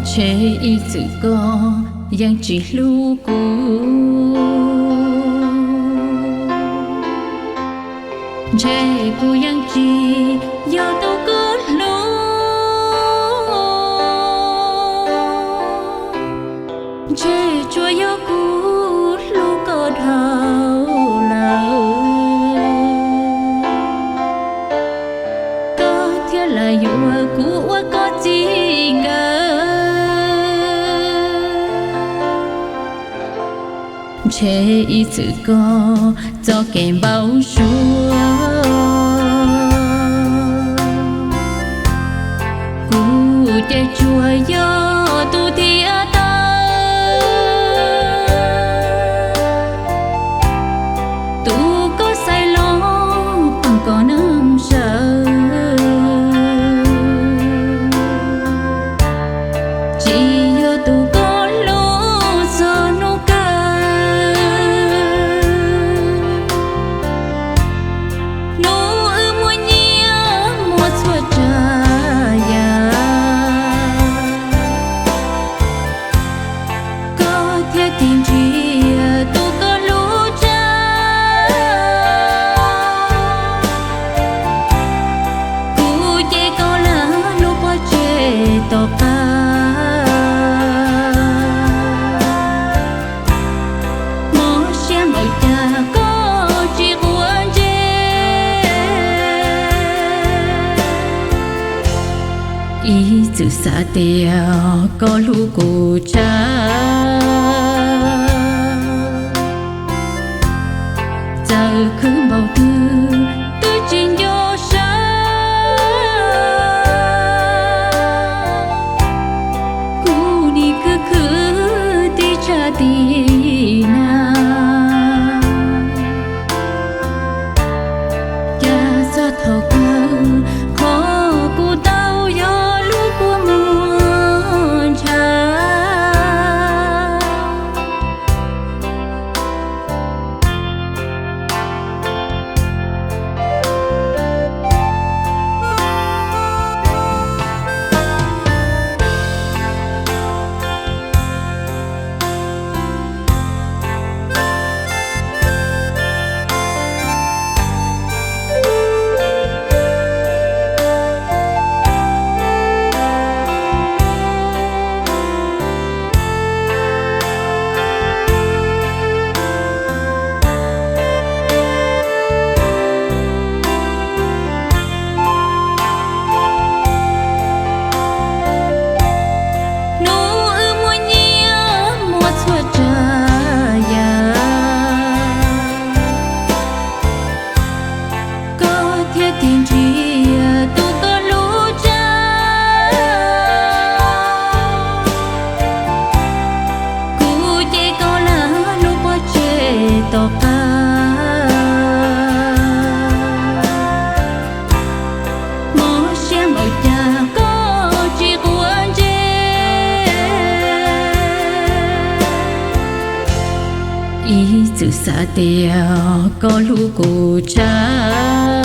Ntshe ib txwm koj yeej tsis hlub kuv, ntshe kuv yeej tsis yog tus koj hlub, ntshe tsuas yog kuv hlub koj dhau lawm, koj thiaj lam yuav kuv ua koj txij nkawm. Ntshe ib txwm koj txoj kev npau suav, kuv ces tsuas yog tus thiaj tawm, tus koj xaiv los pheej kom neeg sawv, tsis yog tus koj hlub txog hnub kawg. Hnub wb muaj nyiaj muaj txhua tsav yam, koj thiaj tig ntsia tus koj hlub tshaj, kuv ces koj lam lub pob tsev tom qab. Mob siab npaum cas koj tsis quav ntsej, ib txwm xav tias koj hlub kuv tshaj, txawm khwv npaum twg twb tsis nco sawv, kuv nim khwv khwv tib tshaj tib nag. Cas txog thaum kawg qhov kuv tau yog lub kua muag ntshav. Hnub wb muaj nyiaj muaj txhua tsav yam, koj thiaj tig ntsia tus koj hlub tshaj, kuv ces koj lam lub pob tsev tom qab. Mob siab npaum cas koj tsis quav ntsej, ib txwm xav tias koj hlub kuv tshaj,